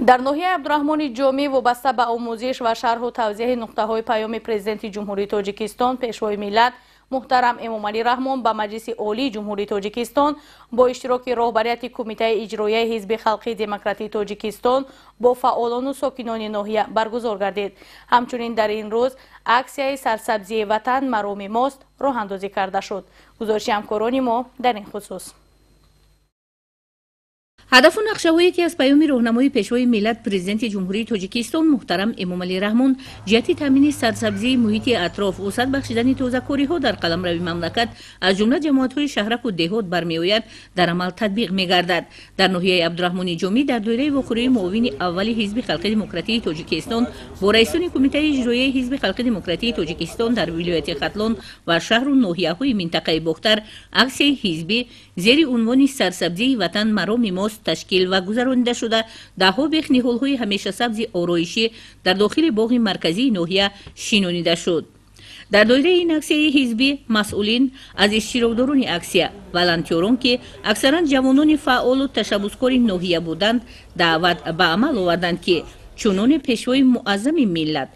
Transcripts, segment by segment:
Дар ноҳияи Абдураҳмони Ҷомӣ вобаста ба омӯзиш ва шарҳу тавзеҳи нуқтаҳои паёми Президенти Ҷумҳурии Тоҷикистон, Пешвои миллат муҳтарам Эмомалӣ Раҳмон ба Маҷлиси Олии Ҷумҳурии Тоҷикистон бо иштироки роҳбарияти Кумитаи иҷроияи Ҳизби Халқии Демократии Тоҷикистон бо фаъолону сокинони ноҳия баргузор гардид. Ҳамчунин дар ин рӯз аксияи «Сарсабзии ватан мароми мост» роҳандозӣ карда шуд. Гузориши ҳамкорони мо дар ин хусус. Ҳадафу нақшаҳое, ки аз паёми роҳнамои Пешвои миллат, Президенти Ҷумҳурии Тоҷикистон муҳтарам Эмомалӣ Раҳмон ҷиҳати таъмини сарсабзии муҳити атроф, вусъат бахшидани тозакориҳо дар қаламрави мамлакат, аз ҷумла ҷамоатҳои шаҳраку деҳот бармеояд, дар амал татбиқ мегардад. Дар ноҳияи Абдураҳмони Ҷомӣ дар доираи вохӯрии муовини аввали Ҳизби Халқи Демократии Тоҷикистон бо раисони Кумитаи иҷроияи Ҳизби Халқи Демократии Тоҷикистон дар вилояти Хатлон ва шаҳру ноҳияҳои минтақаи Бохтар аксияи ҳизбӣ зери унвони «Сарсабзии ватан мароми мост» ташкил ва гузаронида шуда, даҳҳо бех ниҳолҳои ҳамешасабзи ороишӣ дар дохили боғи марказии ноҳия шинонида шуд. Дар доираи ин аксияи ҳизбӣ масъулин аз иштирокдорони аксия, волонтёрон, ки аксаран ҷавонони фаъолу ташаббускори ноҳия буданд, даъват ба амал оварданд, ки чуноне Пешвои муаззами миллат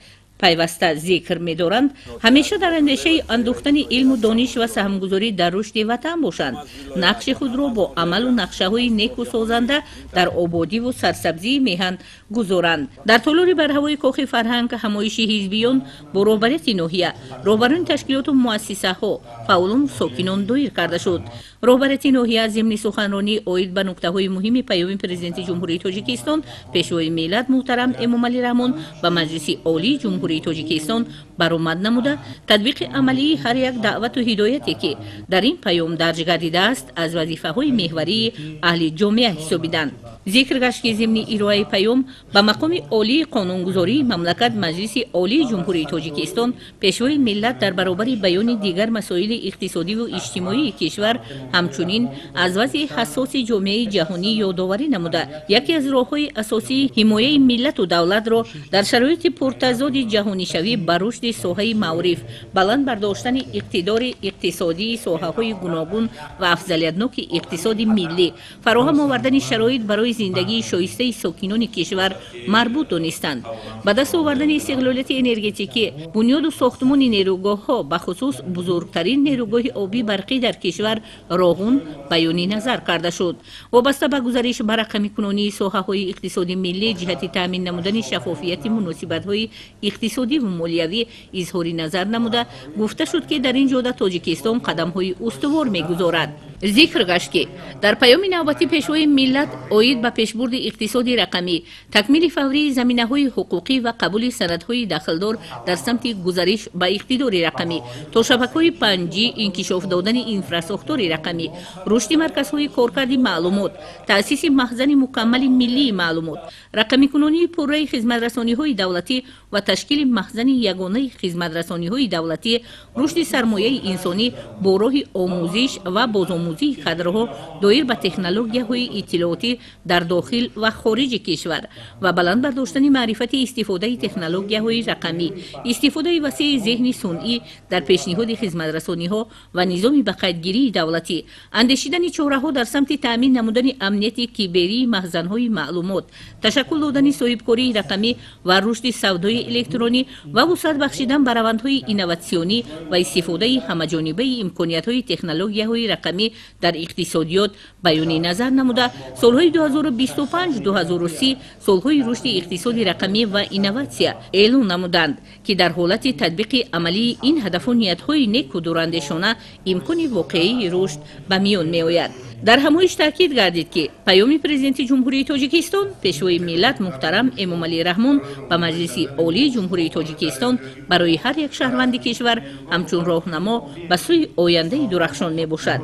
пайваста зикр медоранд, ҳамеша дар андешаи андӯхтани илму дониш ва саҳмгузорӣ дар рушди ватан бошанд, нақши худро бо амалу нақшаҳои неку созанда дар ободиву сарсабзии меҳан гузоранд. Дар толори барҳавои Кохи фарҳанг ҳамоиши ҳизбиён бо роҳбарияти ноҳия, роҳбарони ташкилоту муассисаҳо, фаъолону сокинон доир карда шуд. Роҳбарияти ноҳия зимни суханронӣ оид ба нуктаҳои муҳими паёми Президенти Ҷумҳурии Тоҷикистон, Пешвои миллат муҳтарам Эмомалӣ Раҳмон ба Маҷлиси Олии Ҷумҳурии Тоҷикистон баромад намуда, татбиқи амалии ҳар як даъвату ҳидояте, ки дар ин паём дарҷ гардидааст, аз вазифаҳои меҳварии аҳли ҷомеа ҳисобиданд. Зикр гашт, ки зимни ироаи паём ба мақоми олии қонунгузории мамлакат, Маҷлиси Олии Ҷумҳурии Тоҷикистон, Пешвои миллат дар баробари баёни дигар масоили иқтисодиву иҷтимоии кишвар, ҳамчунин аз вазъи ҳассоси ҷомеаи ҷаҳонӣ ёдоварӣ намуда, яке аз роҳҳои асосии ҳимояи миллату давлатро дар шароити пуртазоди ҷаҳонишавӣ ба рушди соҳаи маориф, баланд бардоштани иқтидори иқтисодии соҳаҳои гуногун ва афзалиятноки иқтисоди миллӣ, фароҳам овардани шароит барои зиндагии шоистаи сокинони кишвар марбут донистанд. Ба даст овардани истиқлолияти энергетикӣ, бунёду сохтмони нерӯгоҳҳо, бахусус бузургтарин нерӯгоҳи обӣ барқӣ дар кишвар, Роғун, баёни назар карда шуд. Вобаста ба гузариш ба рақамикунонии соҳаҳои иқтисоди миллӣ ҷиҳати таъмин намудани шаффофияти муносибатҳои иқтисодиву молиявӣ изҳори назар намуда, гуфта шуд, ки дар ин ҷода Тоҷикистон қадамҳои устувор мегузорад. Зикр гашт, ки дар паёми навбатӣ Пешвои миллат оид ба пешбурди иқтисоди рақамӣ, такмили фаврии заминаҳои ҳуқуқӣ ва қабули санадҳои дахлдор дар самти гузариш ба иқтидори рақамӣ то шабакаҳои 5G, инкишоф додани инфрасохтори рақамӣ, рушди марказҳои коркарди маълумот, таъсиси маҳзани мукаммали миллии маълумот, рақамикунонии пурраи хизматрасониҳои давлатӣ ва ташкили маҳзани ягонаи хизматрасониҳои давлатӣ, рушди сармояи инсонӣ бо роҳи омӯзиш ва бозомӯзии кадрҳо доир ба технологияҳои иттилоотӣ дар дохил ва хориҷи кишвар ва баланд бардоштани маърифати истифодаи технологияҳои рақамӣ, истифодаи васеи зеҳни сунъӣ дар пешниҳоди хизматрасониҳо ва низоми ба қайдгирии давлатӣ, андешидани чораҳо дар самти таъмин намудани амнияти киберии маҳзанҳои маълумот, ташаккул додани соҳибкории рақамӣ ва рушди савдои электронӣ ва вусъат бахшидан ба равандҳои инноватсионӣ ва истифодаи ҳамаҷонибаи имкониятҳои технологияҳои рақамӣ дар иқтисодиёт баёни назар намуда, солҳои 2025-2030 солҳои рушди иқтисоди рақамӣ ва инноватсия эълон намуданд, ки дар ҳолати татбиқи амалии ин ҳадафу ниятҳои неку дурандешона имкони воқеии рушд ба миён меояд. Дар ҳамоиш таъкид гардид, ки паёми Президенти Ҷумҳурии Тоҷикистон, Пешвои миллат муҳтарам Эмомалӣ Раҳмон ба Маҷлиси Олии Ҷумҳурии Тоҷикистон барои ҳар як шаҳрванди кишвар ҳамчун роҳнамо ба сӯи ояндаи дурахшон мебошад.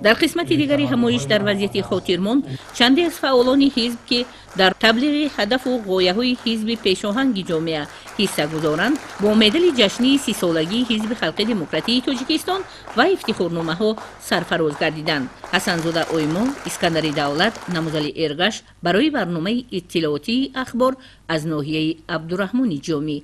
Дар қисмати дигари ҳамоиш дар вазъияти хотирмон чанде аз фаъолони ҳизб, ки дар таблиғи ҳадафу ғояҳои ҳизби пешоҳанги ҷомеа ҳисса гузоранд, бо медали ҷашнии 30-солагии Ҳизби Халқи Демократии Тоҷикистон ва ифтихорномаҳо сарфароз гардиданд. Ҳасанзода Оймо, Искандари Давлат, Намузали Эргаш барои барномаи иттилоотии «Ахбор» аз ноҳияи Абдураҳмони Ҷомӣ.